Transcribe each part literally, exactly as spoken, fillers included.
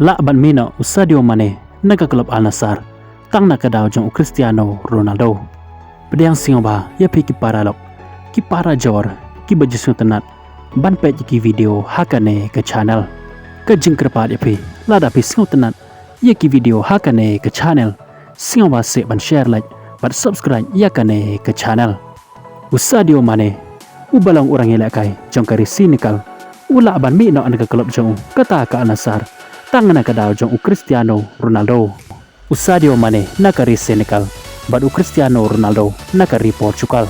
Lah ban mih noh u Sadio Mane na ka club Al Nassr tang na ka daw jong u Cristiano Ronaldo. Pdiang sngewbha ïa phi ki paralok, ki para jor, ki ba ju sngewtynnat ban peit ïa ki video ha kane ka channel. Ka jingkyrpad ïa phi, lada phi sngewtynnat ïa ki video ha kane ka channel, sngewbha seh ban share, like bad subscribe ïa kane ka channel. U Sadio Mane, u ba long u rangïalehkai jong ka ri Senegal, u lah ban mih noh na ka club jong u kata ka Al Nassr tang na ka daw jong u Cristiano Ronaldo. U Sadio Mane na ka ri Senegal bad u Cristiano Ronaldo na ka ri Portugal.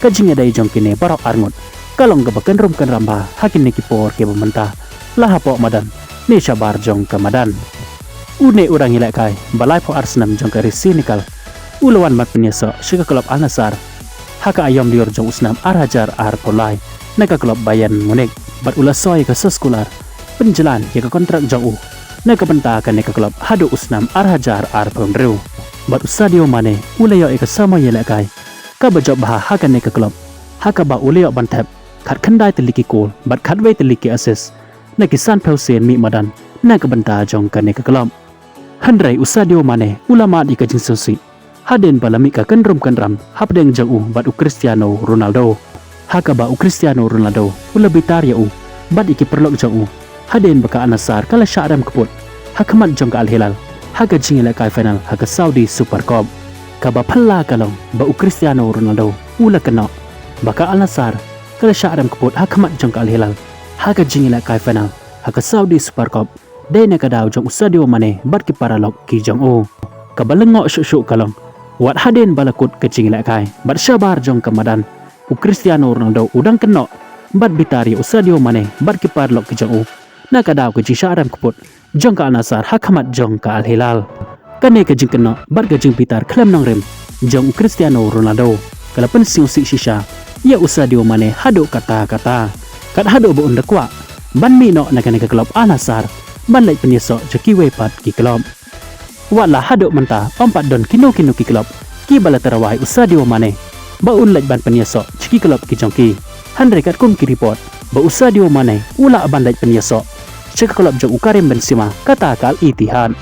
Ka jingïadei jong kine baroh arngut ka long kaba kynrum kynram bha ha kine ki por kiba mynta, la hapoh madan ne shabar jong ka madan. Une u rangïalehkai ba laiphew ar snem jong ka ri Senegal, u la wan ban pynïasoh sha ka club Al Nassr ha ka aïom lyiur jong u snem ar hajar arphew lai na ka club Bayern Munich, bad u la soi ïa ka soskular pynjlan ïa ka kontrak jong u na ka bynta kane ka club haduh u snem ar hajar arphew hynriew. Bad u Sadio Mane u la ïoh ïa ka samoi ïalehkai kaba jop bha ha kane ka club, ha kaba u la ïoh ban thep khatkhyndai tylli ki kol bad khatwei tylli ki assist na ki sanphew sien mih madan na ka bynta jong kane ka club. Hynrei u Sadio Mane u la mad ïa ka jingsngewsih hadien ba la mih ka kynrum kynram hapdeng jong u bad u Cristiano Ronaldo, ha kaba u Cristiano Ronaldo u la bitar ïa u bad ïa ki paralok jong u hadien ba ka Al Nassr ka la shah rem kput ha khmat jong ka Al Hilal ha ka jingïalehkai final ha ka Saudi Super Cup. Kaba phylla ka long ba u Cristiano Ronaldo u la kynnoh ba ka Al Nassr ka la shah rem kput ha khmat jong ka Al Hilal ha ka jingïalehkai final ha ka Saudi Super Cup dei na ka daw jong u Sadio Mane bad ki paralok ki jong u. Kaba lyngngoh shuh shuh ka long, wat hadien ba la kut ka jingïalehkai bad shabar jong ka madan, u Cristiano Ronaldo u dang kynnoh bad bitar ïa u Sadio Mane bad ki paralok ki jong u na ka daw ka jingshah rem kput jong ka Al Nassr ha khmat jong ka Al Hilal. Kane ka jingkynnoh bad ka jingbitar khlem nongrim jong u Cristiano Ronaldo ka la pynsngewsih shisha ïa u Sadio Mane haduh katta katta, kat haduh ba un da kwah ban mih noh na kane ka club Al Nassr ban leit pynïasoh sha kiwei pat ki club. Wat la haduh mynta ym pat don kino kino ki club ki ba la tyrwa ïa u Sadio Mane ba un leit ban pynïasoh sha ki club ki jong ki. Hynrei katkum ki report ba u Sadio Mane u lah ban leit pynïasoh sha ka club jong u Karim Benzema kata ka Al Ittihad.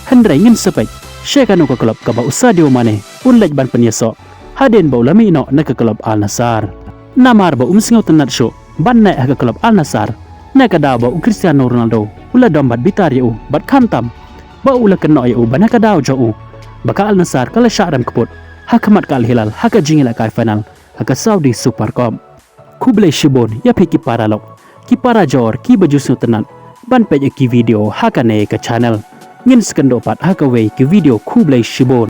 Hynrei ngin sa peit sha kano ka club kaba u Sadio Mane un leit ban pynïasoh hadien ba u la mih noh na ka club Al Nassr. Namar ba um sngewtynnat shuh ban neh ha ka club Al Nassr na ka daw ba u Cristiano Ronaldo u la dom bad bitar ïa u bad khamtam ba u la kynnoh ïa u ba na ka daw jong u ba ka Al Nassr ka la shah rem kput ha khmat ka Al Hilal ha ka jingïalehkai final ha ka Saudi Super Cup. Khublei shibun ïa phi ki paralok, ki para jor, ki ba ju sngewtynnat ban peit ïa ki video ha kane ka channel. Ngin sa kynduh pat ha kawei ki video, khublei shibun.